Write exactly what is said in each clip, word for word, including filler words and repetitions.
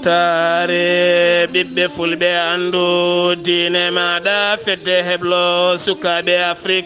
Taare ɓiɓɓe fulɓe, anndu diine maaɗa, fedde heblo sukaaɓe Afrik.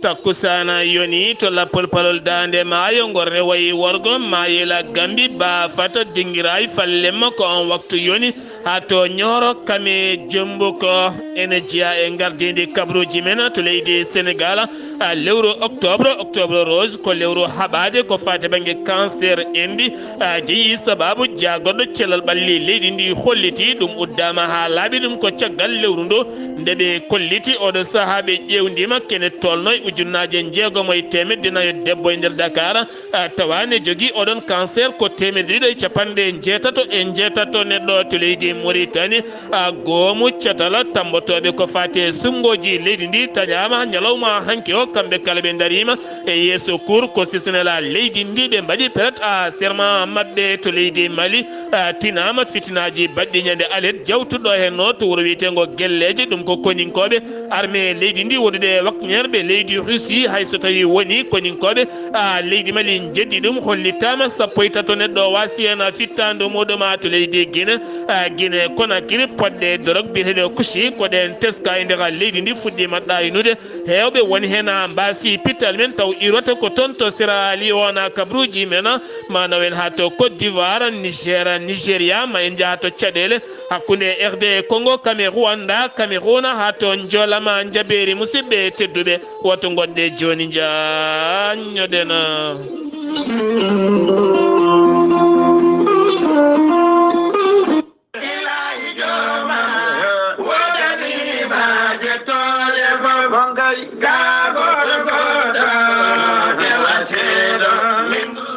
Takkusaana yoni to lappol palol daande maayo, ngol rewayi worgo maayela Gambi, baa fato dingiray fallemma ko on waktu yoni. Haa to Ñooro kame Jombuko ene jeyaa e ngardiindi kabaruuji men to leydi Senegaal. A, lewru octobre, octobre rose, ko lewru haɓaade ko faati bannge cancer enɗi. A, jeyi sababu jagorɗo cellal ɓalli leydi ndi holliti ɗum uddaama haa laaɓi. Ɗum ko caggal lewru ndu nde ɓe kolliti oɗo sahaa ɓe ƴeewndiima kene tolno e ujunnaaje jeegom e teemedde nayo debbo e nder Dakar. A, tawa ne jogii oɗon cancer ko teemedde ɗiɗo e capanɗe jeetato e jeetato neɗɗo to leydi Mauritanie. A, goomu catal tammbotooɓe ko faati e suɓngooji leydi ndi taƴaama ñalawma hanki o. Kamɓe kala ɓe ndariima e yeeso Cour constitutionnel a leydi ndi, ɓe mbaɗi prête à serment maɓɓe to leydi Mali. A, tinaama fitinaaji baɗɗi ñande alet jawtuɗo heen o to wuro wiyeteengo Gelleeje, ɗum ko koninkooɓe armée leydi ndi wondude e wakñeerɓe leydi Russie, hay so tawii woni koninkooɓe a, leydi Mali njeddi ɗum, hollitaama sappo e tato neɗɗo waasi heen fittaandu muɗum a to leydi Guinée. A, Guinée Conakry, poɗɗe dorog biyeteeɗe kushi ko ɗeen teska e nder leydi ndi fuɗɗiima ɗaaynude. Heewɓe woni heen a mbaasi pittal men taw iwrata ko toon to Sierra Leone a kabaruuji men, ma nawen haa to Côte d'Ivoire, Niger, Nigeria, ma en njaha to caɗeele hakkunde R D Congo, Cameroun, Rwanda, Cameroun, haa to Njolama, Njabeeri, musidɓe tedduɓe. Woto ngoɗɗe jooni njaññoɗen.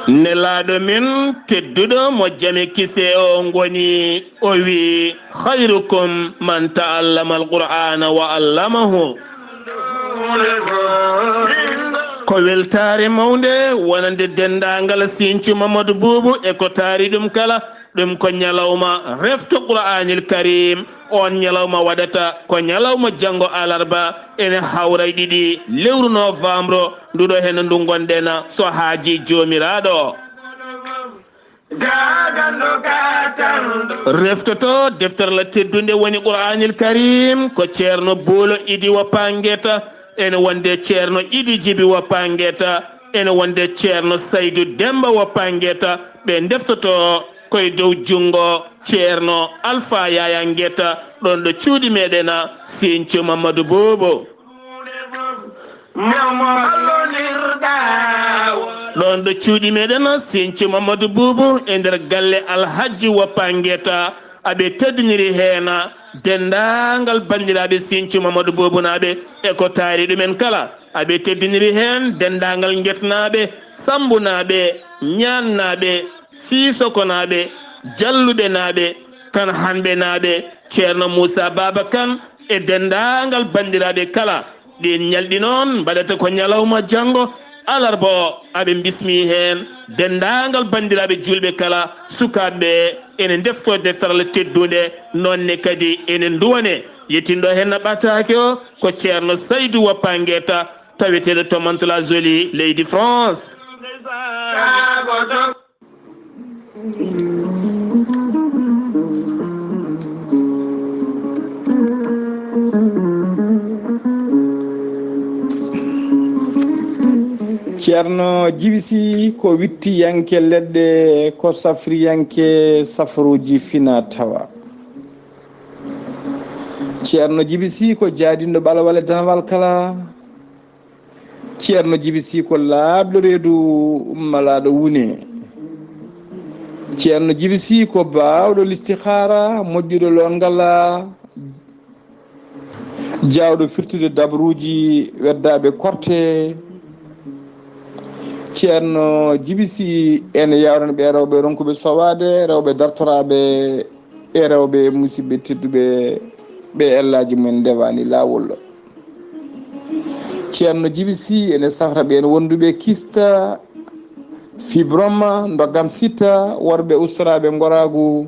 Nelaaɗo men tedduɗo mo jame kise o ngoni, o wi, "Khayrukum man ta'allama al-Qur'ana wa allamahu." Ko weltaare mawnde wonande denndaangal Sinthiou Mamadou Boubou e ko taari ɗum kala. Ɗum ko ñalawma refto Qur'aanil Kariim. Oon ñalawma waɗata ko ñalawma janngo alarba, ene hawra e ɗiɗi lewru novembre nduɗo heen ndu ngonɗen, so haajii Joomiraaɗo. Reftoto deftere la teddunde woni Qur'aanil Kariim ko Ceerno Buulo Idi wa Pangeta, ene wonde Ceerno Idi Jibi wa Pangeta, ene wonde Ceerno Saydu Demba wa Pangeta. Ɓe ndeftoto koye dow junngo Ceerno Alfa Yaya Ngeta, ɗoon ɗo cuuɗi meɗen Sinthiou Mamadou Boubou. Ɗoon ɗo cuuɗi meɗen Sinthiou Mamadou Boubou e nder galle Alhajji wa Pangeta, aɓe teddiniri heen denndaangal banndiraaɓe Sinthiou Mamadou Boubou naaɓe e ko taari ɗumen kala. Aɓe teddiniri heen denndaangal Ngetnaaɓe, Sammbunaaɓe, Ñaannaaɓe, Siisokonaaɓe, Jalluɓenaaɓe, Kanhanɓenaaɓe, Ceerno Muusa Baaba Kan e denndaangal banndiraaɓe kala. Ɗiin ñalɗi noon mbaɗata ko ñalawma janngo alarba o, aɓe mbismii heen denndaangal banndiraaɓe juulɓe kala, sukaaɓe ɓe ene ndeftoo deftaral teddunde, noon ne kadi ene nduwane. Yettinɗo heen no ɓataake o ko Ceerno Saydu wa Pangeta, taweteeɗo to Mantes-la-Jolie, leydi France. Ceerno Jibi Sih ko wittiyanke leɗɗe, ko safriyanke safruuji fina tawa. Ceerno Jibi Sih ko jaadinɗo ɓalawal e danawal kala. Ceerno Jibi Sih ko laaɓɗo reedu malaaɗo wune. Ceerno Jibi Sih ko baawɗo listihaara, moƴƴuɗo loongal, jaawɗo firtude dabruuji weddaaɓe korte. Ceerno Jibi Sih ene yawrani ɓe rewɓe ronkuɓe sowaade, rewɓe dartoraaɓe e rewɓe musidɓe tedduɓe ɓe ellaaji mumen ndewaani laawol. Ceerno Jibi Sih ene safra ɓeen wonduɓe kista, fibrome, ndoggam sitta, worɓe ustoraaɓe ngoraagu.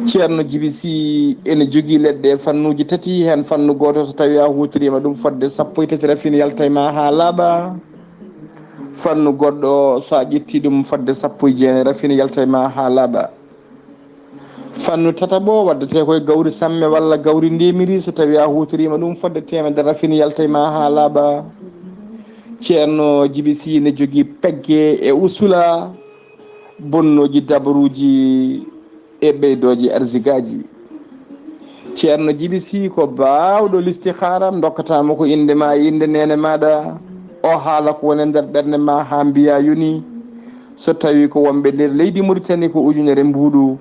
Ceerno Jibi Sih ene jogii leɗɗe fannuuji tati, heen fannu gooto so tawii a huutoriima ɗum fodde sappo e tati rafini yalta e ma haa laaɓa. Fannu goɗɗo so a ƴettii ɗum fodde sappo e jeenayi rafini yalta e ma haa laaɓa. Fannu tataɓo waddetee koye gawri samme walla gawri ndemiri, so tawi a hutoriima ɗum fodde teemedere rafini yaltay ma haa laaɓa. Ceerno Jibi Sy ne jogii pegge e usula, bonnooji dabaruuji e ɓeydooji arsigaaji. Ceerno Jibi Sy ko baawɗo listihaara, ndokkataama ko innde ma e innde neene maaɗa. O haala ko woni e nder ɓernde ma haa mbiya yoni. So tawi ko wonɓe nder leydi Muritani ko ujunere mbuuɗu,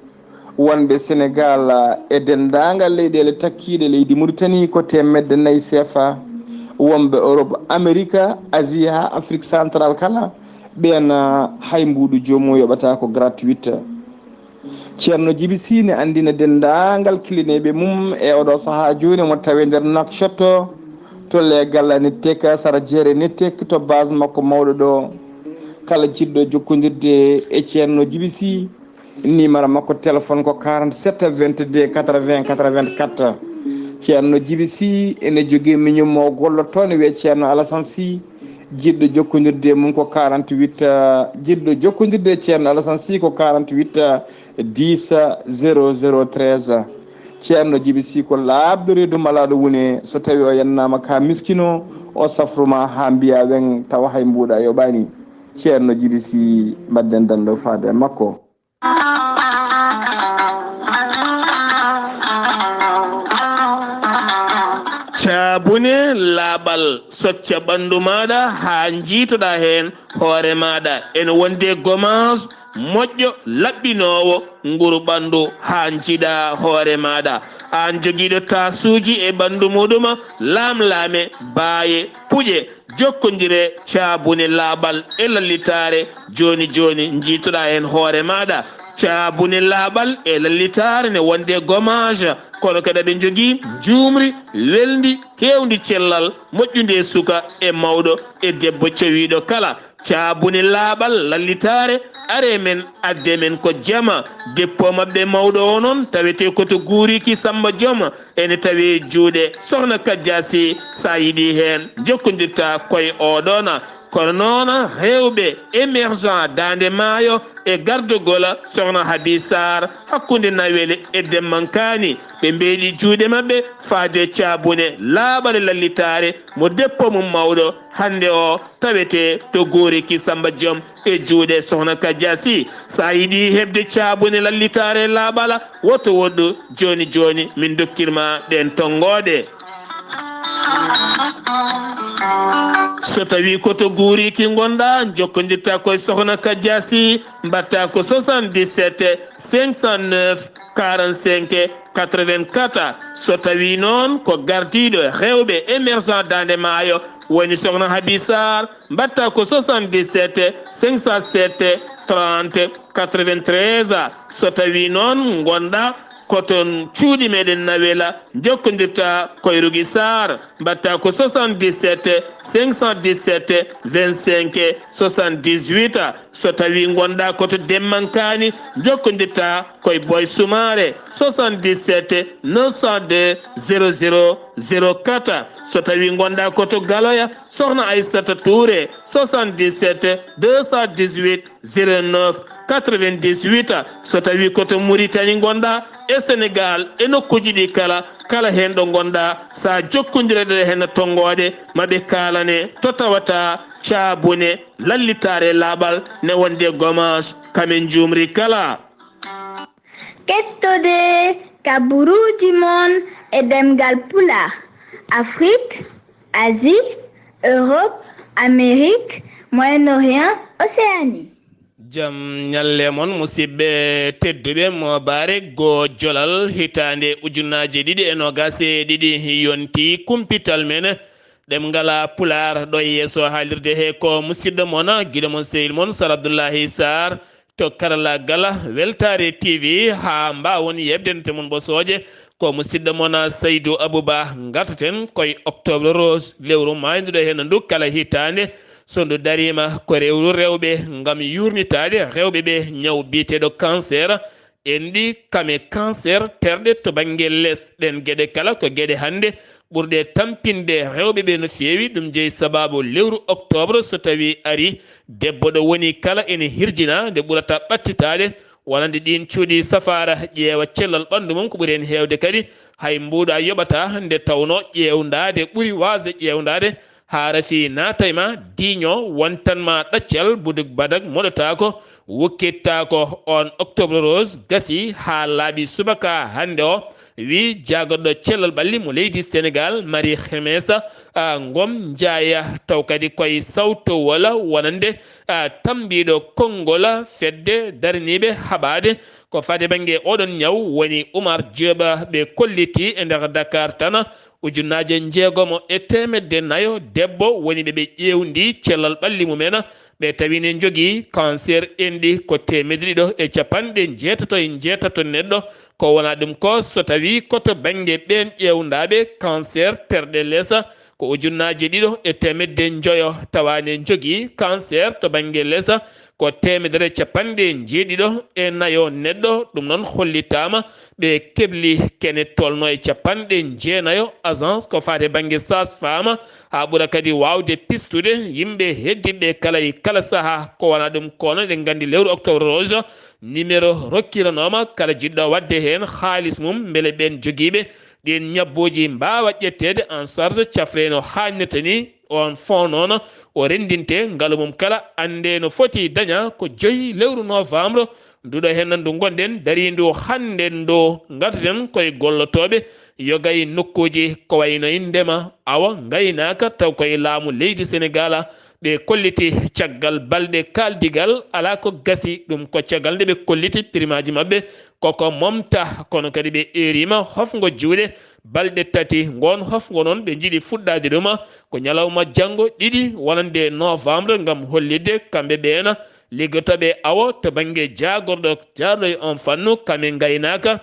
wonɓe Senegal e denndaangal leyɗeele takkiiɗe leydi Muritani ko teemedde nayi sefa, wonɓe Europe, Amerika, Asie haa Afrique central kala, ɓeen hay mbuuɗu joomum yoɓata ko gratuite. Ceerno Jibi Sy ne anndina denndaangal kilineeɓe mum e oɗo sahaa jooni mo tawi nder Nouakchott, to leegal Nittek, sara jeere Nittek, to base makko mawɗo ɗo. Kala jiɗɗo jokkondirde e Ceerno Jibi Sy, numéro makko téléphone ko quarante-sept vingt-deux quatre-vingts quatre-vingt-quatre. Ceerno Jibi Sy ene jogii miñum mo gollotoo ne wiyee Ceerno Alassane Sy. Jiɗɗo jokkondirde e mum ko quarante-huit, eh, jiɗɗo jokkondirde e Ceerno Alassane Sy ko quarante-huit, eh, dix, zéro zéro treize. Ceerno Jibi Sy ko laaɓɗo reedu malaaɗo wune, so tawi o yennaama ka miskino, o safruma haa mbiya weŋ tawa hay mbuuɗa yoɓaani. Ceerno Jibi Sy, mbaɗden dando faade e makko. Caabune laaɓal, socca ɓanndu maaɗa haa njiitoɗaa heen hoore maaɗa. Ene wondi e gommage moƴƴo, laɓɓinoowo nguru ɓanndu haa njiiɗaa hoore maaɗa. Aan jogiiɗo taasuuji e ɓanndu muɗum, laamlaame, baaye, puƴe, jokkondire caabune laaɓal e lallitaare. Jooni jooni njiitoɗaa heen hoore maaɗa. Caabune laaɓal e lallitaare ne wondi e gommage, kono kadi aɗa jogii njuumri welndi, keewndi cellal, moƴƴundi e suka e mawɗo e debbo cawiiɗo kala. Caabune laaɓal lallitaare, aree men, addee men ko jama. Dépôt maɓɓe mawɗo o noon tawetee ko to Guuriki Samba Joom, ene tawee juuɗe Sohna Kajja Sy. So a yiɗii heen, jokkondirta koye oɗoon. Kono noon, rewɓe émergent Daande Maayo e gardagol Sohna Habi Sarr hakkunde Nawel e Demmankaani, ɓe mbeeɗi juuɗe maɓɓe faade caabune laaɓal e lallitaare mo dépôt mum mawɗo hannde o tawetee to Guuriki Samba Joom e juuɗe Sohna Kajja Sy. So a yiɗii heɓde caabune lallitaare laaɓal, woto woɗɗu, jooni jooni min dokkir ma ɗeen tonngooɗe. So tawi ko to Guuriki ngonɗaa, jokkondirta koye Sohna Kajja Sy, mbaɗta ko soixante-dix-sept cinq cent neuf quarante-cinq quatre-vingt-quatre. So tawi noon ko gardiiɗo rewɓe émergent Daande Maayo woni Sohna Habi Sarr, mbaɗta ko soixante-dix-sept cinq cent sept trente quatre-vingt-treize. So tawi noon ngonɗaa ko toon cuuɗi meɗen Nawel, jokkondirta koye Rougui Sarr, mbaɗta ko soixante-dix-sept cinq cent dix-sept vingt-cinq soixante-dix-huit. So tawi ngonɗaa ko to Demmankaani, jokkondirta koye Boy Soumaré, soixante-dix-sept neuf cent deux zéro zéro zéro quatre. So tawi ngonɗaa ko to Galoya, Sohna Aissata Touré, soixante-dix-sept deux cent dix-huit zéro neuf quatre-vingt-dix-huit. So tawi ko to Mauritanie ngonɗaa, e Sénégal, e nokkuuji ɗi kala, kala heen ɗo ngonɗaa, so a jokkondirat e heen tonngooɗe, ma ɓe kaalane to tawata caabune lallitaare laaɓal ne wondi e gommage, kamen njuumri kala. Kettode kaburuuji mon e ɗemngal Pulaar, Afrique, Asie, Europe, Amérique, Moyen-Orient, Océanie. Jam ñalle mon, musidɓe tedduɓe. Mobaarek goo jolal, hitaande ujunaaji ɗiɗi e noogaas e ɗiɗi yonti kumpital men ɗemngal Pulaar. Ɗo e yeeso haalirde he ko musidɗo mon, giɗo mon, sehil mon, Sar Abdullahi Sarr. To karallaagal Weltaare T V, haa mbaawon yeɓde nde mon ɓosooje, ko musidɗo mon Saydu Abuba. Ngartaten koye octobre rose, lewru maayduɗo heen ndu kala hitaande. So ndu dariima, ko lewru rewɓe, ngam yuurnitaade rewɓe ɓe ñaw biyeteeɗo cancer. Enɗi kame cancer terɗe to bannge les. Ɗeen geɗe kala ko geɗe hannde ɓurɗe tampinde rewɓe ɓe no feewi. Ɗum jeyi sabaabu lewru octobre so tawi ari, debbo ɗo woni kala ene hirjina nde ɓurata ɓattitaade, Wonande ɗiin cuuɗi safaara, ƴeewa cellal ɓanndu mum, ko ɓuri heen heewde kadi hay mbuuɗa yoɓata, nde tawnoo ƴeewndaade ɓuri waasde ƴeewndaade haa rafi naata e ma, diiño, wontan ma ɗaccal, buduk badak moɗotaako, wukkittaako. On Octobre Rose gasi haa laaɓi subaka hannde o, wi jaagorɗo cellal ɓalli mo leydi Senegaal, Marie Khemesse, a, Ngom Njaaya, taw kadi koye sawtowol wonande, a, tammbiiɗo konngol fedde daraniiɓe haɓaade ko faati bannge oɗon ñaw woni Oumar Diop. Ɓe kolliti e nder Dakar tan, ujunnaaje njeegomo e teemedde nayo debbo woni ɓe ɓe ƴeewndi cellal ɓalli mumen, ɓe tawi ne njogii cancer enɗi ko teemedde ɗiɗo e capanɗe njeetato e njeetato neɗɗo. Ko wonaa ɗum ko, so tawii ko to bannge ɓeen ƴeewndaaɓe cancer terɗe les, ko ujunnaaje ɗiɗo e teemedde njoyo, tawa ne njogii cancer to bannge les ko teemedere capanɗe njeeɗiɗo e nayo neɗɗo. Ɗum noon hollitaama ɓe kebli kene tolno e capanɗe jeenayo agence ko faati bannge sage-femme, haa ɓura kadi waawde pistude yimɓe hedditɓe kala e kala sahaa. Ko wonaa ɗum ko, onon eɗen nganndi lewru Octobre Rose numéro rokkiranooma kala jiɗɗo waɗde heen haalis mum, mbele ɓeen jogiiɓe ɗiin ñabbuuji mbaawa ƴetteede en charge cafre no haanirta ni. On fonds noon o renndinte ngalu mum kala, annde no foti daña ko joyi lewru novembre. Nduɗo heen ndu ngonɗen, dariindu hannde ndu, ngarten koye gollotooɓe yoga e nokkuuji ko wayno e ndema, awa, ngaynaaka, taw koye laamu leydi Senegaal. Ɓe kolliti caggal balɗe kaaldigal alaa ko gasi, ɗum ko caggal nde ɓe kolliti primaaji maɓɓe koko momta, kono kadi ɓe eeriima hofngo juuɗe balɗe tati. Ngoon hofngo noon ɓe njiɗi fuɗɗaade ɗum ko ñalawma janngo ɗiɗi wonande novembre ngam hollitde kamɓe ɓeena liggotooɓe awo to bannge jaagorɗo jaarɗo e on fannu kame ngaynaaka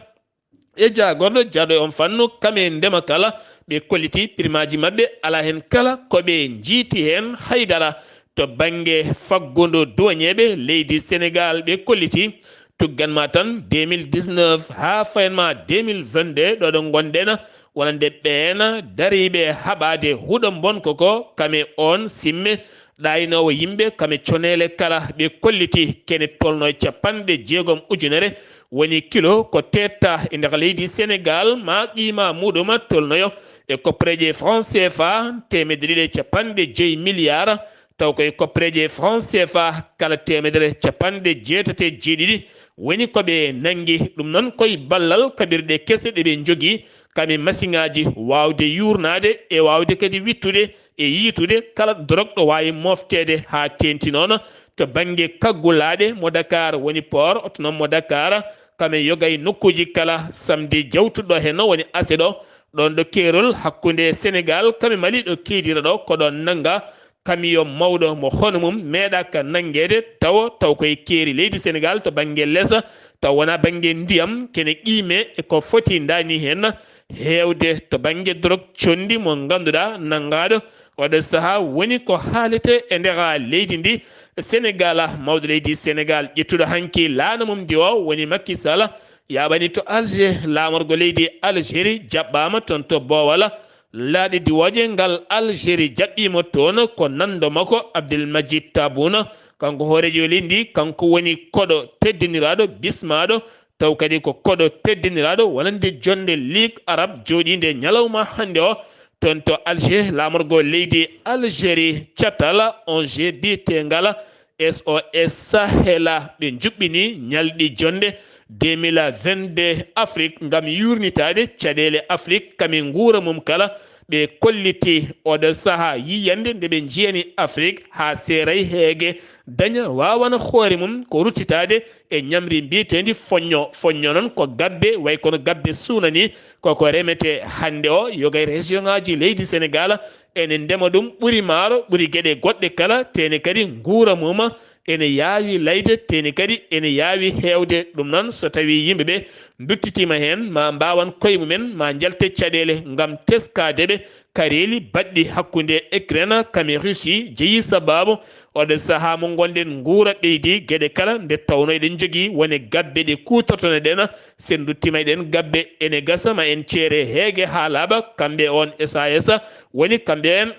e jaagorɗo jaarɗo e on fannu kame ndema kala. Ɓe kolliti primaaji maɓɓe, alaa heen kala ko ɓe njiiti heen haydara. To bannge faggudu duwañeeɓe leydi Senegaal, ɓe kolliti tuggan ma tan deux mille dix-neuf haa fayan ma deux mille vingt-deux, ɗo ɗo ngonɗen wonande ɓeen dariiɓe haɓaade huɗo mbonko ko kame on simme ɗaaynoowo yimɓe kame coneele kala. Ɓe kolliti kene tolno e capanɗe jeegom ujunere woni kilo ko teetta e nder leydi Senegaal, ma qiima muɗum tolnoyo e koppareeje franc C F A teemedde ɗiɗi e capanɗe joyi miliyaar, taw koye koppareeje franc C F A kala teemedere capanɗe jeetati e jeeɗiɗi woni ko ɓe nanngi. Ɗum noon koye ballal kaɓirɗe kese ɗe ɓe njogii, kame masiŋaaji waawde yuurnaade e waawde kadi wittude e yiytude kala dorog ɗo waawi moofteede haa teeŋti noon. To bannge kaggulaaɗe mo Dakar woni port autonome mo Dakar, kame yoga e nokkuuji kala, samedi jawtuɗo heen woni ase ɗo, ɗoon ɗo keerol hakkunde Senegaal kame Mali ɗo keedira ɗo, ko ɗoon nannga kamiyo mawɗo mo hono mum meeɗaaka nanngeede, tawo taw koye keeri leydi Senegaal to bannge lesa, taw wonaa bannge ndiyam, kene qiime e ko foti ndaani heen heewde to bannge dorog conndi mo ngannduɗaa nanngaaɗo oɗo sahaa woni ko haalete e nder leydi ndi Senegaal. Mawɗo leydi Senegaal ƴettuɗo hanki laana mum ndi o woni Macky Sall, yaaɓani to Alger, laamorgo leydi Algérie jaɓɓaama toon to Boowal. Laaɗe diwooje ngal Algérie jaɓɓiima toon ko nanndo makko Abdel Majid Tabboune, kanko hooreejo leydi ndi, kanko woni koɗo teddiniraaɗo, bismaaɗo, taw kadi ko koɗo teddiniraaɗo wonande jonnde Ligue Arabe jooɗiinde ñalawma hannde o toon to Alger, laamorgo leydi Algérie, catal O N G biyeteengal S O S Sahel. Ɓe njuɓɓini ñalɗi jonnde deux mille vingt-deux Afrique ngam yuurnitaade caɗeele Afrique kame nguura mum kala. Ɓe kolliti oɗo sahaa yiyannde nde ɓe njiyani Afrique haa seeray heege daña waawana hoore mum ko ruttitaade e ñamri mbiyeteendi foñño. Foñño noon ko gabbe, way kono gabbe suuna ni, koko remete hannde o, yoga e région ŋaaji leydi Senegaal ene ndema ɗum, ɓuri maaro, ɓuri geɗe goɗɗe kala, teene kadi nguura mum ene yaawi layde, teene kadi ene yaawi heewde. Ɗum noon, so tawii yimɓe ɓe nduttitiima heen, ma mbaawan koye mumen, ma njalte caɗeele ngam teskaade ɓe. Kareeli baɗɗi hakkunde Ukraine kame Russie jeyi sabaabu oɗo sahaa mo ngonɗen nguura ɓeydi geɗe kala, nde tawnoo eɗen njogii wone gabbe ɗe kuutortono-ɗen. Sen nduttiima eɗen gabbe, ene gasa ma en ceere heege haa laaɓa, kamɓe on S A S woni kamɓe en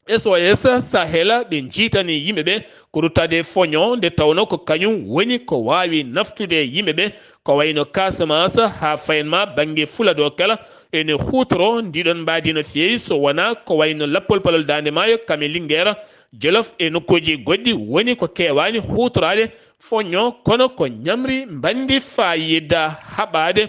S O S Sahel ɓe njiitani yimɓe ɓe ko ruttaade foño, nde tawno ko kañum woni ko waawi naftude yimɓe ɓe, ko wayno Casamance haa fayen ma bannge Fuladu kala ene huutoro ndiɗon mbaadi no feewi, so wonaa ko wayno Lappol Palol Daande Maayo, kam e Linguère, Jolof e nokkuuji goɗɗi woni ko keewaani huutoraade foño, kono ko ñamri mbanndi faayida haɓaade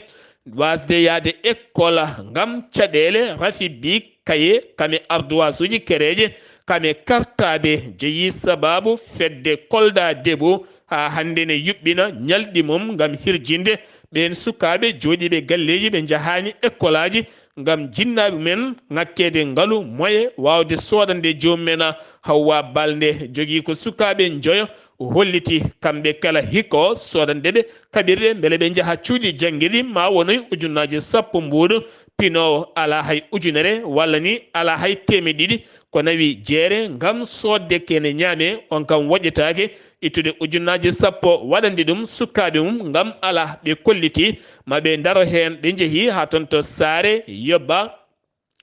waasde yahde école ngam caɗeele rafi bic, kaye, kam e ardoiseeji kereeje, kam e kartaabe, jeyi sabaabu fedde Kolda Debout haa hannde ne yuɓɓina ñalɗi mum ngam hirjinde ɓeen sukaaɓe jooɗiiɓe galleeji ɓe njahaani ekkolaaji ngam jinnaaɓe men ŋakkeede ngalu moye waawde soodande joomum en Hawwa Balde jogii ko sukaaɓe njoyo o holliti kamɓe kala hikka o soodande ɓe kaɓirɗe mbele ɓe njaha cuuɗi janngirɗi ma wonoy ujunnaaje sappo mbuuɗu pinoowo alaa hay ujunere walla ni alaa hay teemeɗe ɗiɗi ko nawi jeere ngam soodde kene ñaame on kam woƴƴetaake ittude ujunnaaje sappo waɗande ɗum sukaaɓe mum ngam alaa ɓe kolliti ma ɓe ndaro heen ɓe njehi haa toon to Saare Yobba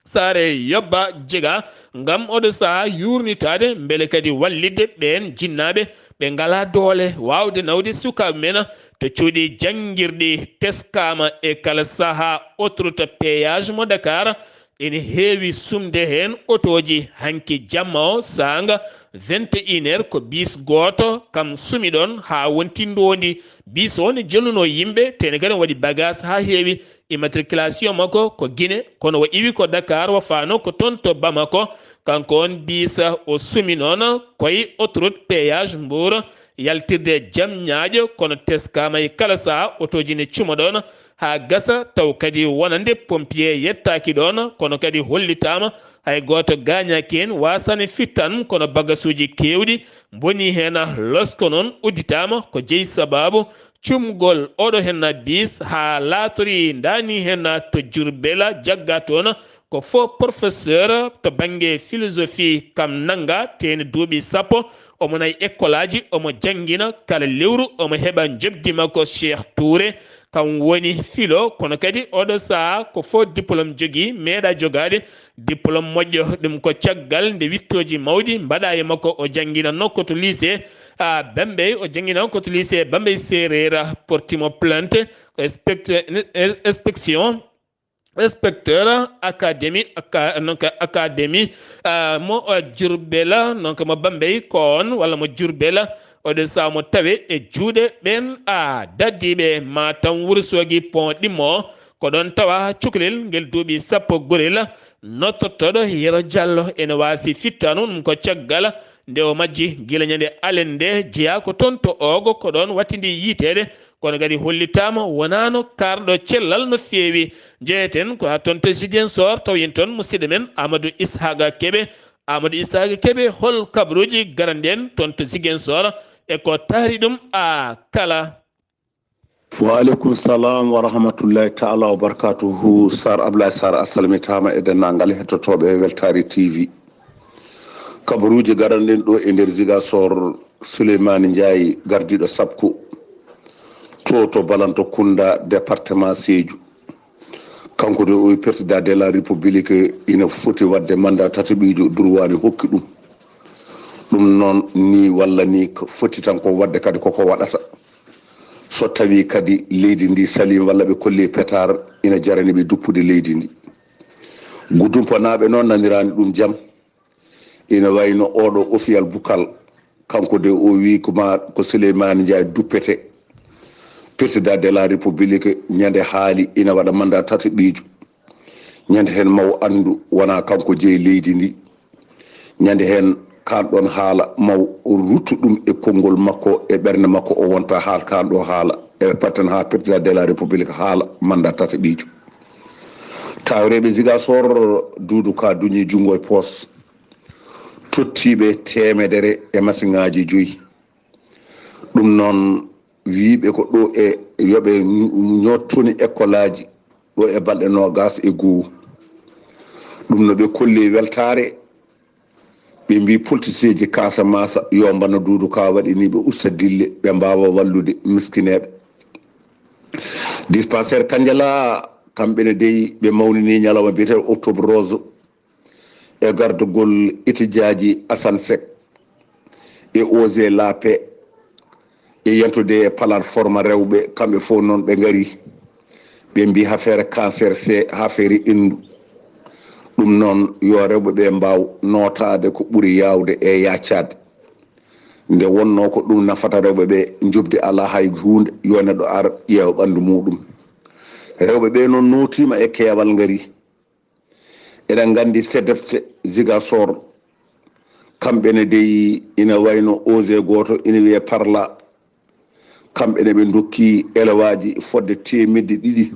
Saare Yobba Jega ngam oɗo sahaa yuurnitaade mbele kadi wallitde ɓeen jinnaaɓe ɓe ngalaa doole waawde nawde sukaaɓe men to cuuɗi janngirɗi teskaama e kala sahaa autoroute péage mo Dakar ene heewi sumde heen otooji hanki jamma o saanga vingt et une heures ko biis gooto kam sumi ɗoon haa wonti ndoondi biis o ne jonnunoo yimɓe tene kadi waɗi bagaas haa heewi immatriculation makko ko Guinée kono o iwi ko Dakar o faano ko toon to Bamako kanko on biisa o sumi noon koye autoroute péage Mbour yaltirde jam ñaaƴo kono teskaama e kala saha otooji ne cuma ɗoon haa gasa taw kadi wonande pompier yettaaki ɗoon kono kadi hollitaama hay gooto gaañaaki heen waasani fittan kono bagasuuji keewɗi mboni heen losko noon udditaama ko jeyi sabaabu cumgol oɗo henna bis haa laatori ndaani henna to Jurbela jagga toon ko fo professeur to bannge philosophie kam nannga teeni duuɓi sappo omo nayi ekkolaaji omo janngina kala lewru omo heɓa njoɓdi makko Cheikh Touré kam woni filo kono kadi oɗo saha ko fo diplôme jogii meeɗa jogaade diplôme moƴƴo ɗum ko caggal nde wittooji mawɗi mbaɗa e makko o jannginatno ko to lycée a Bambey o jannginatno ko to lycée Bambey Seereer portimo plainte ko inspection inspecteur académie donc académie mo Jurbela donc mo Bambey ko on walla mo Jurbela oɗo saha mo tawe e juuɗe ɓen a daddiɓe ma tan wursoogi pon ɗimmo ko ɗon tawa cukalel ngel duuɓi sappo gorel nottortoɗo Yero Jallo ene waasi fittaanu ɗum ko caggal nde o majji gila ñande alen nde jeyaa ko toon to oogo ko ɗoon wattindi yiiteede kono kadi hollitaama wonaano kaarɗo cellal no feewi. Njeyeten ko haa toon to Ziguinchor taw yen toon musidɗo men Amadou Ishaga Kebe. Amadou Ishaga Kebe hol kabaruuji garanɗi en toon to Ziguinchor e ko taari ɗum a kala. Wa aleykum salam wa rahmatullahi taala wa barakatuhu. Sar Ablaye Sar a salmitaama e denndaangal hettotooɓe Weltaare T V. Kabaruuji garanɗen ɗo e nder Ziguinchor, Souleymane Ndiaye gardiiɗo sappo to to Balanto Kunda département Sédhiou. Kanko de o président de la république ina foti waɗde mandat tataɓiijo durwaani hokki ɗum. Ɗum noon ni walla ni foti tan ko waɗde kadi koko waɗata. So tawii kadi leydi ndi salii walla ɓe kolli petar ina jarani ɓe duppude leydi ndi. Gudumpanaaɓe noon naniraani ɗum jam. Ina wayno oɗo Ofiyal Bukal kanko de o wi ko ma ko Souleymane Ndiaye duppete président de la république ñande haali ina waɗa mandat tataɓiijo ñande heen maw anndu wona kanko jeyi leydi ndi ñande heen kan ɗon haala maw ruttu ɗum e konngol makko e ɓernde makko o wonta haal kan ɗo haala e patten ha président de la république haala mandat tataɓiijo tawireɓe Ziguinchor Doudou Ka duñi junngo e poos tottiiɓe teemedere e masiŋaaji joyi. Ɗum noon wiiɓe ko ɗo e yoɓe ñottoni ekkolaaji ɗo e balɗe noogaas e goo. Ɗum no ɓe kolli weltaare, ɓe mbii politiseeji Kaasamasa yo mbano Duudu Ka waɗi nii ɓe usta dille, ɓe mbaawa wallude miskineeɓe. Dispensaire Kanjala, kamɓe ne dey ɓe mawnini ñalawma biyeteeɗo Octobre Rose. e gardugol itijaaji Asansek e Ose Lape e yantude e plateforme rewɓe, kamɓe fof noon ɓe ngari, ɓe mbi affaire cancer, c'est affaire inndu. Ɗum noon, yo rewɓe ɓe mbaaw nootaade ko ɓuri yaawde e yaacaade. Nde wonnoo ko ɗum nafata rewɓe ɓe, njoɓdi alaa hay huunde, yo neɗɗo ar ƴeewa ɓanndu muuɗum. Rewɓe ɓe noon nootiima e keewal ngari. Eɗen nganndi CDEPS Ziguinchor, kamɓe ne dey ina wayno Ose gooto ina wiyee Parla. Kamɓe ne ɓe ndokki elewaaji fodde teemedde ɗiɗi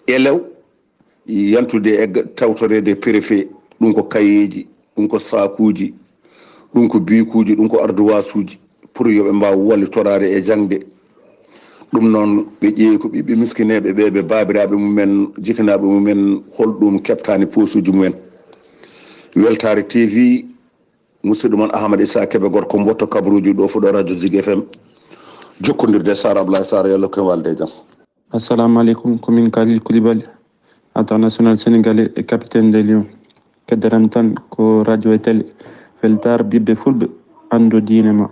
elew yantude e ga-, tawtoreede préfet, ɗum ko kayeeji, ɗum ko saakuuji, ɗum ko biikuuji, ɗum ko arduwaasuuji, pour yo ɓe mbaaw wallitoraade e jaŋde. Ɗum noon, ɓe ƴeewi ko ɓiɓɓe miskineeɓe ɓe, ɓe baabiraaɓe mumen, jikinaaɓe mumen, holɗum keɓtaani poosuuji mumen. Weltaare T V, musidɗo mon Ahmad Issa Kebe, gorko mboɗo to kabaruuji ɗo, fuɗo radio Zik F M. Jokkondirde Sara Ablaye Sara, yo Allah ko walde e jam. Assalamu aleykum, ko min Khalil Koulibaly, international sénégalais et capitaine des Lions. Keddoram tan ko radio e télé. Weltaare ɓiɓɓe fulɓe, anndu diine ma.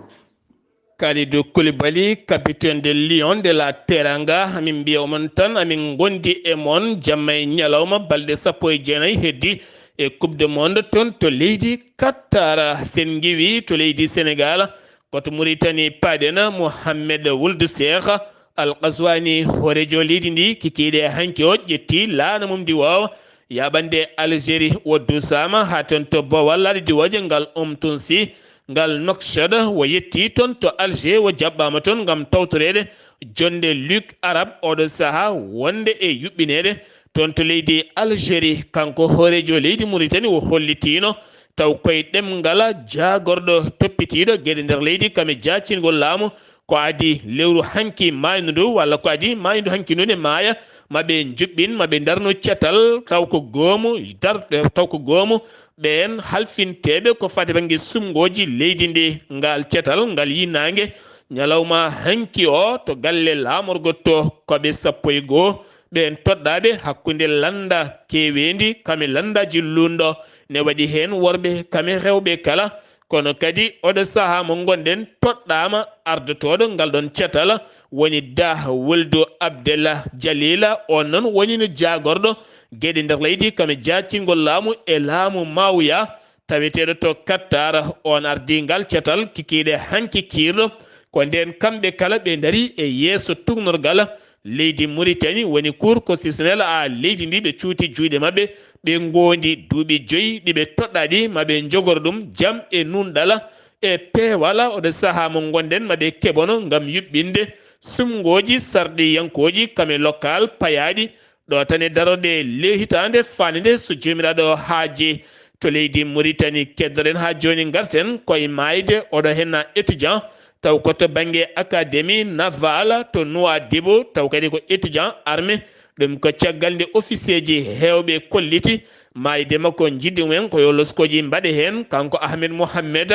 Kalidou Koulibaly, capitaine de Lion de la Teranga, amin mbiya omon tan, amin ngondi e mon jamma e ñalawma, balɗe sappo e jeenayi heddi e Coupe du Monde toon to leydi Qatar. Sen ngiwi to leydi Sénégal, ko to Mauritanie paɗen, Mohamed Wuld Cheikh Al Qaswani, hooreejo leydi ndi, kikiiɗe hanki o ƴetti laana mum ndi waawa yaɓande Algérie, o duusaama haa toon to Bawal, laaɗe diwooje ngal Omtunsi, ngal Nouakchott, o yetti toon to Alger, o jaɓɓaama toon ngam tawtoreede jonnde Ligue Arabe oɗo sahaa wonde e yuɓɓineede toon to leydi Algérie. Kanko hooreejo leydi Mauritanie o hollitiino taw koye ɗemngal jaagorɗo toppitiiɗo geɗe nder leydi kam e jaacingol laamu, ko adii lewru hanki maayndu ndu, walla ko adii maayndu hanki ndu ne maaya, ma ɓe njuɓɓin, ma ɓe ndarnu catal, taw ko goomu, dar-, taw ko goomu ɓeen halfinteeɓe ko fati bannge sumngooji leydi ndi. Ngal catal, ngal yii naange, ñalawma hanki o to galle laamorgo to Koɓe sappo e goo, ɓeen toɗɗaaɓe hakkunde lannda keeweendi kam e lanndaaji luulndo ne waɗi heen worɓe kam e rewɓe kala. Kono kadi oɗo sahaa mo ngonɗen toɗɗaama ardotooɗo ngal ɗoon catal, woni Dah Wuldu Abdel Jalila, oon noon wonino jaagorɗo geɗe nder leydi kam e jaacingol laamu e laamu Mawya, taweteeɗo to Qatar. Oon ardii ngal catal kikiiɗe hanki kiirɗo. Ko ndeen kamɓe kala ɓe ndarii e yeeso tuugnorgal leydi Mauritanie, woni Cour constitutionnelle a leydi ndi, ɓe cuuti juuɗe maɓɓe, ɓe ngoondi duuɓi joyi ɗi ɓe toɗɗaa ɗi, ma ɓe njogoro ɗum jam e nuunɗal e peewal. Oɗo sahaa mo ngonɗen, ma ɓe keɓono ngam yuɓɓinde sumngooji sarɗiyankooji kam e local payaaɗi ɗo tan e darorde le hitaande faande nde, so Joomiraaɗo haaji. To leydi Mauritanie, keddoɗen haa jooni, ngarten koye maayde oɗo henna étudiant, taw ko to bannge académie navale to Nouadhibou, taw kadi ko étudiant armé. Ɗum ko caggal nde officier ji heewɓe kolliti maayde makko. Njiɗi mumen ko yo loskooji mbaɗe heen. Kanko Ahmed Mohamed,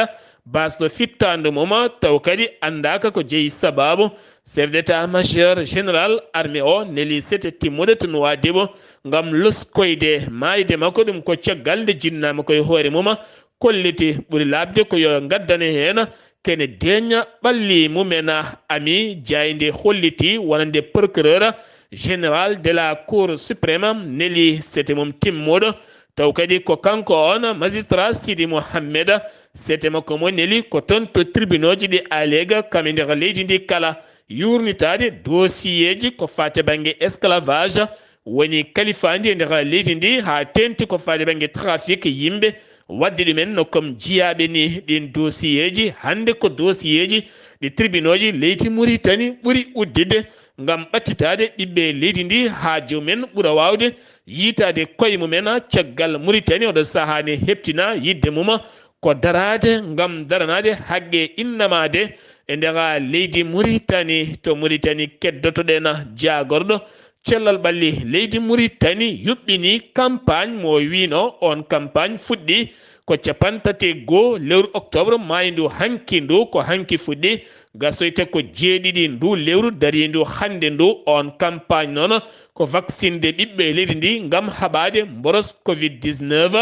baasɗo fittaandu mum, taw kadi anndaaka ko jeyi sabaabu. Chef d'état-major général armée o neli sete timmude to Nouadhibou ngam loskoyde maayde makko. Ɗum ko caggal nde jinnaama koye hoore mum, kolliti ɓuri laaɓde ko yo ngaddane heen kene deeña ɓalli mumen. Ami jaaynde holliti wonande procureur général de la Cour suprême neli sete mum timmuɗo. Taw kadi ko kanko on magistrat Sidi Mohammed, sete makko mo neli ko toon to tribunauji ɗi aleega kam e nder leydi ndi kala, yuurnitaade dosiyeeji ko faati bannge esclavage, woni kalifaandi e nder leydi ndi, haa teeŋti ko faati bannge trafic yimɓe, waɗde ɗumen no comme jiyaaɓe ni. Ɗiin dosiyeeji hannde ko dosiyeeji ɗi tribunauji leydi Mauritanie ɓuri udditde ngam ɓattitaade ɓiɓɓe leydi ndi, haa jomumen ɓura waawde yiytaade koye mumen. Caggal Mauritanie oɗo sahaa ne heɓtina yiɗde mum ko daraade ngam daranaade haqqe innamaaɗe e nder leydi Mauritanie. To Mauritanie keddotoɗen jaagorɗo cellal ɓalli leydi Mauritanie yuɓɓini campagne mo wiino on campagne fuɗɗi ko cappanɗe tati e goo lewru octobre maayndu hanki ndu, ko hanki fuɗɗi, gasoyta ko jeeɗiɗi ndu lewru dariindu hannde ndu. On campagne noon ko vaccinde ɓiɓɓe leydi ndi ngam haɓaade mboros covid dix-neuf.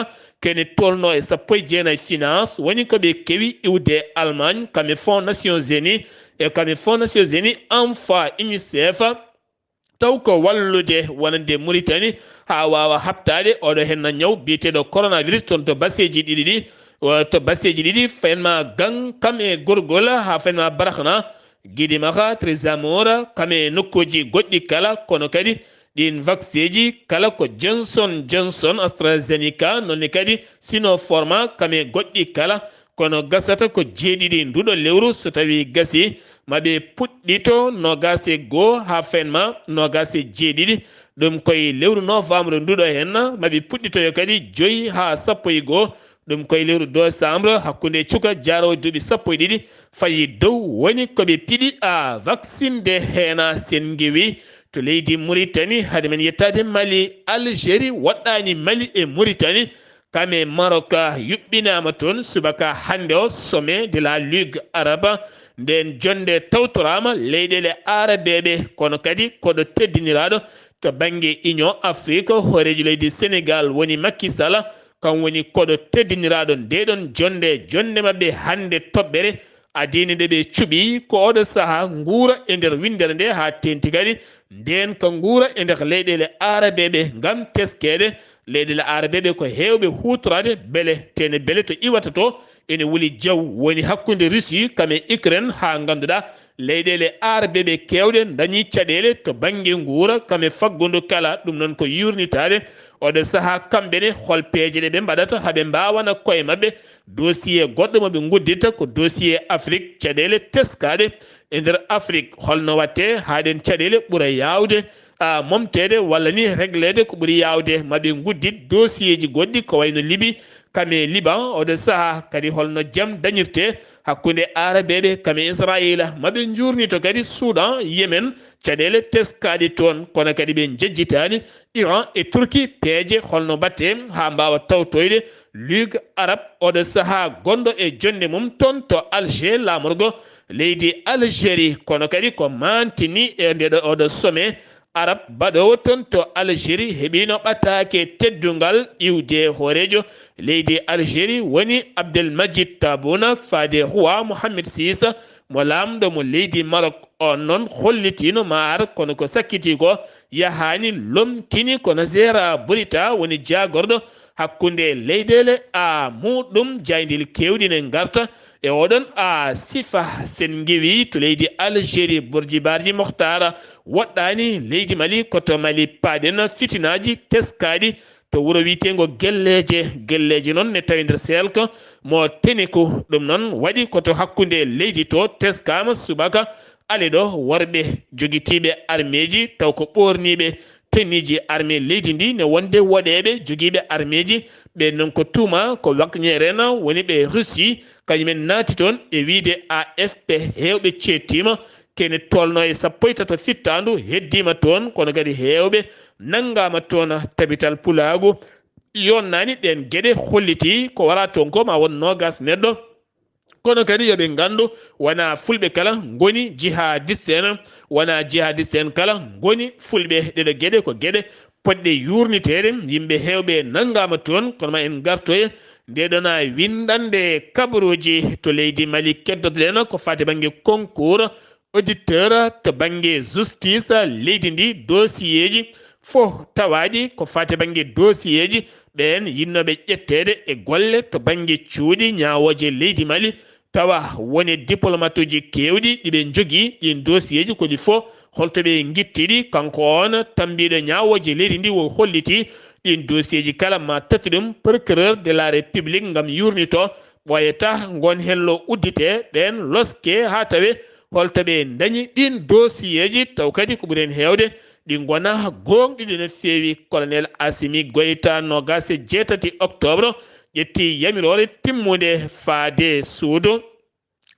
kene tolno e sappo e jeenayi finance, woni ko ɓe kewi iwde Allemagne, kame Fonds Nations Unies, e kame Fonds Nations Unies, enfin, UNICEF, taw ko wallude wonande Mauritanie haa waawa haɓtaade oɗo henna ñaw biyeteeɗo coronavirus toon to baseeji ɗiɗi ɗi, o, to baseeji ɗiɗi, fenma Gang kam e Gorgol, haa fenma Baraxna, Gidimaka, Trezamora, kam e nokkuuji goɗɗi kala, kono kadi ɗiin vakseeji kala ko Johnson Johnson, AstraZeneca, noon ne kadi Sinopharm, kam e goɗɗi kala, kono gasata ko jeeɗiɗi nduɗo lewru, so tawii gasii, ma ɓe puɗɗito noogaas e goo haa fenma noogaas e jeeɗiɗi. Ɗum koye lewru novembre nduɗo heen, ma ɓe puɗɗitoyo kadi joyi haa sappo e goo. Ɗum koye lewru décembre, hakkunde cuka jaaroowo duuɓi sappo e ɗiɗi fayi dow, woni ko ɓe piɗi a vaccine de heena sen ngewi to leydi Mauritanie. Hade men yettaade Mali, Algérie woɗɗaani Mali e Mauritanie. Kam e Maroc yuɓɓinaama toon subaka hannde o, sommet de la Ligue arabe. Ndeen jonnde tawtoraama leyɗeele aarabeeɓe, kono kadi koɗo teddiniraaɗo to bannge Union Afrique, hooreejo leydi Sénégal woni Macky Sall, kam woni koɗo teddiniraaɗo ndeeɗoon jonnde, jonnde maɓɓe hannde toɓɓere adiinde nde ɓe cuɓi, ko oɗo sahaa nguura e nder winndere nde haa teeŋti kadi ndeen ka nguura e nder leyɗeele aarabeeɓe ngam teskeede. Leyɗeele aarabeeɓe ko heewɓe huutoraade bele, tene bele to iwata to ene wuli jaw, woni hakkunde Russie kam e Ukraine, haa ngannduɗaa leyɗeele aarabeeɓe keewɗe ndañi caɗeele to bannge nguura kam e faggudu kala. Ɗum noon ko yuurnitaade oɗo sahaa kamɓe ne hol peeje ɗe ɓe mbaɗata haa ɓe mbaawana koye maɓɓe dossier goɗɗo mo ɓe ngudditta, ko dossier Afrique, caɗeele teskaaɗe e nder Afrique, holno watte haa ɗeen caɗeele ɓura yaawde, a, momteede walla ni régleede ko ɓuri yaawde, ma ɓe nguddit dossier ji goɗɗi ko wayno Libi, kam e Liban, oɗo sahaa kadi holno jam dañirte hakkunde aarabeeɓe kam e Israayiila, ma ɓe njuurnito kadi Soudan, Yemen, caɗeele teskaaɗe toon, kono kadi ɓe njejjitaani Iran e Turki peeje holno mbatte haa mbaawa tawtoyde Ligue arabe, oɗo sahaa gonɗo e jonnde mum toon to Alger, laamorgo leydi Algérie, kono kadi ko maantini e ndeɗo oɗo sommet arabe baɗoowo toon to Algérie heɓiino ɓataake teddungal iwde hooreejo leydi Algérie woni Abdelmadjid Tebboune faade roi Mohamed six mo laamɗo mo leydi Maroc. On noon hollitiino maar kono ko sakkitii ko yahaani, lomtini ko Naseera Burita woni jaagorɗo hakkunde leyɗeele a muɗum jaayndiil keewɗi ne ngarta e oɗon a sifa. Sen ngewi to leydi Algérie, Borji Barji Mokhtar woɗɗaani leydi Mali, ko to Mali paaɗen fitinaaji teskaaɗi to wuro wiyeteengo Gelleeje, Gelleeje noon ne tawi nder Seelka mo Teniku. Ɗum noon waɗi ko to hakkunde leydi to teskaama subaka ale ɗo worɓe jogitiiɓe armeeji taw ko ɓoorniiɓe teniiji armee leydi ndi ne wonde woɗeeɓe jogiiɓe armeeji. Ɓeen noon ko tuuma ko Wagner en woni ɓe Russie, kañum en naati toon e wiyde A F P. Heewɓe ceettiima kene tolno e sappo e tato fittaandu heddiima toon, kono kadi heewɓe nanngaama toon tabital pulaagu. Yonnaani ɗeen geɗe hollitii ko wara toon ko ma won noogaas neɗɗo. Kono kadi yo ɓe nganndu wonaa fulɓe kala ngoni jihadiste en, wonaa jihadiste en kala ngoni fulɓe. Ɗeɗo geɗe ko geɗe potɗe yuurniteede. Yimɓe heewɓe nanngaama toon, kono ma en ngartoye ndeɗona winndannde kabaruuji to leydi Mali. Keddoto-ɗen ko faati bannge concours auditeur to bannge justice leydi ndi, dossier ji fof tawaaɗi ko faati bannge dossier ji, ɓeen yinnooɓe ƴetteede e golle to bannge cuuɗi ñaawooje leydi Mali, tawa woni diplomatuuji keewɗi ɗi ɓe njogii ɗiin dossier ji, ko ɗi fof holto ɓe ngitti ɗi. Kanko on tammbiiɗo ñaawooje leydi ndi o hollitii ɗiin dossier ji kala ma tatti ɗum procureur de la République ngam yuurnito, ɓooyata ngon hello uddite, ɓeen loske haa tawe holto ɓe ndañi ɗiin dossier ji, taw kadi ko ɓuri heen heewde ɗi ngona goongɗiɗi no feewi. Colonel Assimi Goïta, noogaas e jeetati octobre, ƴetti yamiroore timmunde faade suudu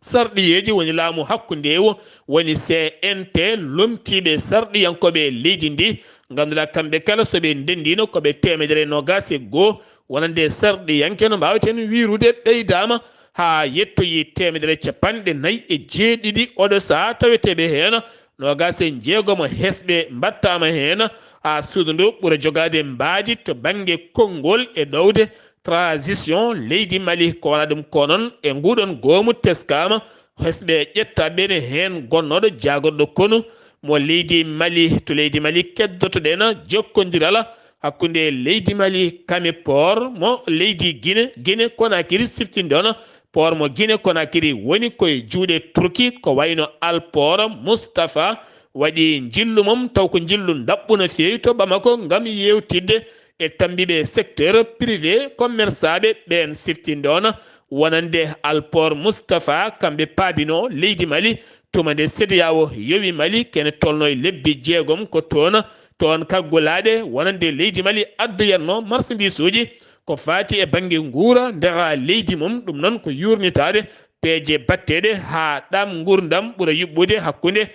sarɗiyeeji woni laamu hakkundeewu, woni C N T, lomtiiɓe sarɗiyankooɓe leydi ndi, ngannduɗaa kamɓe kala so ɓe ndenndiino ko ɓe teemedere noogaas e goo wonande sarɗiyanke, no mbaaweten wiirude ɓeydaama haa yettoyi teemedere capanɗe nayi e jeeɗiɗi. Oɗo sahaa taweteeɓe heen noogaas e jeegomo hesɓe mbaɗtaama heen haa suudu ndu ɓura jogaade mbaadi to bannge konngol e ɗowde transition leydi Mali. Ko wona ɗum ko noon e nguɗon goomu teskaama hesɓe ƴetta ɓene heen gonnooɗo jaagorɗo konu mo leydi Mali, to leydi Mali keddotoɗen jokkondiral hakkunde leydi Mali kame port mo leydi Guinée, Guinée Conakry siftinde on port mo Guinée Conakry woni koye juuɗe Turki, ko wayno Alport Mustapha waɗi njillu mum, taw ko njillu ndaɓɓu no feewi to Bamako ngam yewtidde e tambiiɓe secteur privé, commerçaaɓe ɓeen siftinde on wonande Alport Mustapha, kamɓe paabino leydi Mali tuma nde CEDEAO yowi Mali kene tolno e lebbi jeegom ko toon, toon kaggulaaɗe wonande leydi Mali addoyatno marchandise uji ko faati e bannge nguura nder leydi mum. Ɗum noon ko yuurnitaade peeje batteɗe haa ɗam nguurndam ɓura yuɓɓude hakkunde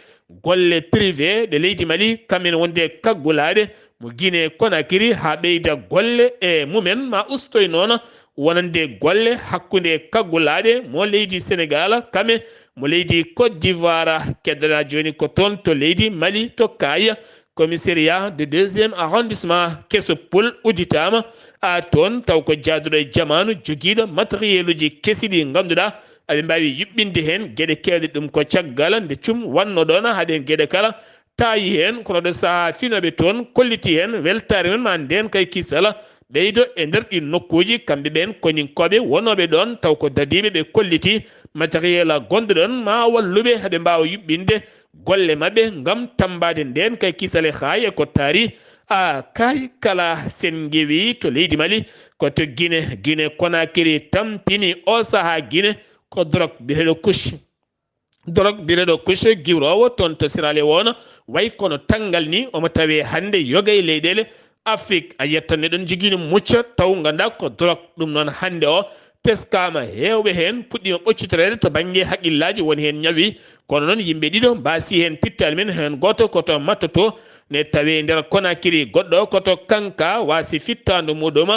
golle privé ɗe leydi Mali, kamen wonde kaggulaaɗe mo Guinée Conakry haa ɓeyda golle e mumen ma ustoy noon wonande golle hakkunde kaggulaaɗe mo leydi Sénégal kame mo leydi Côte d'Ivoire. Keddoɗaa jooni ko toon to leydi Mali to Kaya commissariat de deuxième arrondissement keso Pool udditaama a toon taw ko jaaduɗo e jamaanu jogiiɗo matériel uji kesi ɗi ngannduɗaa aɓe mbaawi yuɓɓinde heen geɗe keewɗe. Ɗum ko caggal nde cum wannoo ɗoon haɗen geɗe kala taayi heen, kono ɗo sahaa finooɓe toon kolliti heen weltaare men ma ndeen kay kisala ɓeydo e nder ɗi nokkuuji. Kamɓe ɓeen koninkooɓe wonooɓe ɗoon taw ko dadiiɓe ɓe kolliti matériel gonɗo ɗoon ma walluɓe haɓe mbaawa yuɓɓinde golle maɓɓe ngam tammbaade ndeen kay kisale haa e ko taari a kay kala sen ngewi to leydi Mali ko to Guinée, Guinée Conakry tampini o sahaa Guinée ko drogue biyeteeɗo kush. Drogue biyeteeɗo kush giwroowo toon to Sierra Leone way kono tanngal ni omo tawee hannde yoga e leyɗeele Afrik. A yettan neɗɗo ne jogii no mucca taw nganndaa ko drogue. Ɗum noon hannde o teskaama heewɓe heen puɗɗiima ɓoccitoreede to bannge haqqillaaji woni heen ñawi. Kono noon yimɓe ɗiɗo mbaasi heen pittaali men, heen gooto ko to Matoto ne tawee nder Conakry, goɗɗo ko to Kanka waasi fittaandu muɗum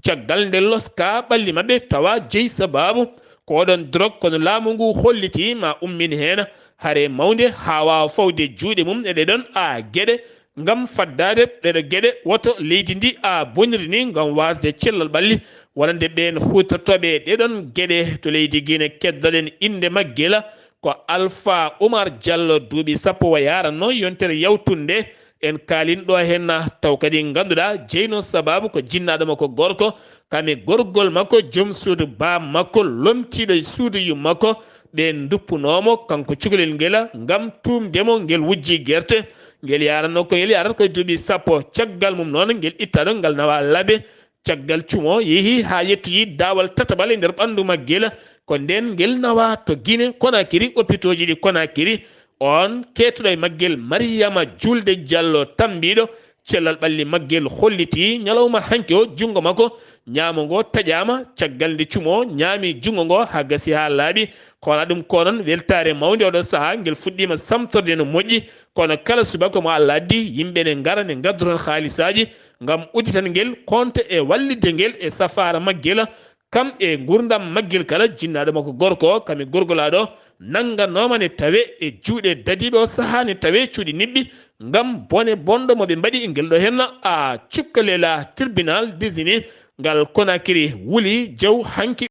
caggal nde loska ɓalli maɓɓe tawa jeyi sabaabu ko oɗon drogue. Kono laamu ngu holliti ma ummin heen hare mawnde haa waawa fawde juuɗe mum e ɗeɗon a geɗe ngam faddaade ɗeɗo geɗe woto leydi ndi a boniri ni ngam waasde cellal ɓalli wonande ɓeen huutortooɓe ɗeɗon geɗe to leydi Guinée. Keddoɗen innde maggila ko Alpha Oumar Diallo, duuɓi sappo o yaranno yontere yawtunde. En kaalin ɗo heen taw kadi ngannduɗaa jeyno sabaabu ko jinnaaɗo makko gorko kam e gorgol makko joom suudu baam makko lomtiiɗo e suudu yum makko. Ɓe nduppunoomo kanko cukalel ngel ngam tuumde mo ngel wujji gerte. Ngel yaranno ko ngel yarata koye duuɓi sappo. Caggal mum noon ngel ittaɗo ngal nawa labe. Caggal cumo yehi haa yettoyi daawal tataɓal e nder ɓanndu maggel. Ko ndeen ngel nawa to Guinée Conakry, opitooji ɗi Conakry. Oon keetuɗo e maggel Mariama Julde Diallo tammbiiɗo cellal ɓalli maggel holliti ñalawma hanki o junngo makko ñaamo ngo taƴaama caggal nde cumo ñaami junngo ngo haa gasi haa laaɓi. Ko wona ɗum ko noon weltaare mawnde oɗo sahaa ngel fuɗɗiima samtorde no moƴƴi. Kono kala subaka mo Allah addi yimɓe ne ngara ne ngaddoton haalisaaji ngam udditan ngel konte e wallitde ngel e safaara maggel. Kam e nguurndam maggel kala, jinnaaɗo makko gorko o, kam e gorgolaaɗo o, nanngannooma ne tawe e juuɗe dadiiɓe o sahaa ne tawe cuuɗi niɓɓi ngam bone bonɗo mo ɓe mbaɗi ngel ɗo henna a cukkalela tribunal désigné ngal Conakry wuli jaw hanki.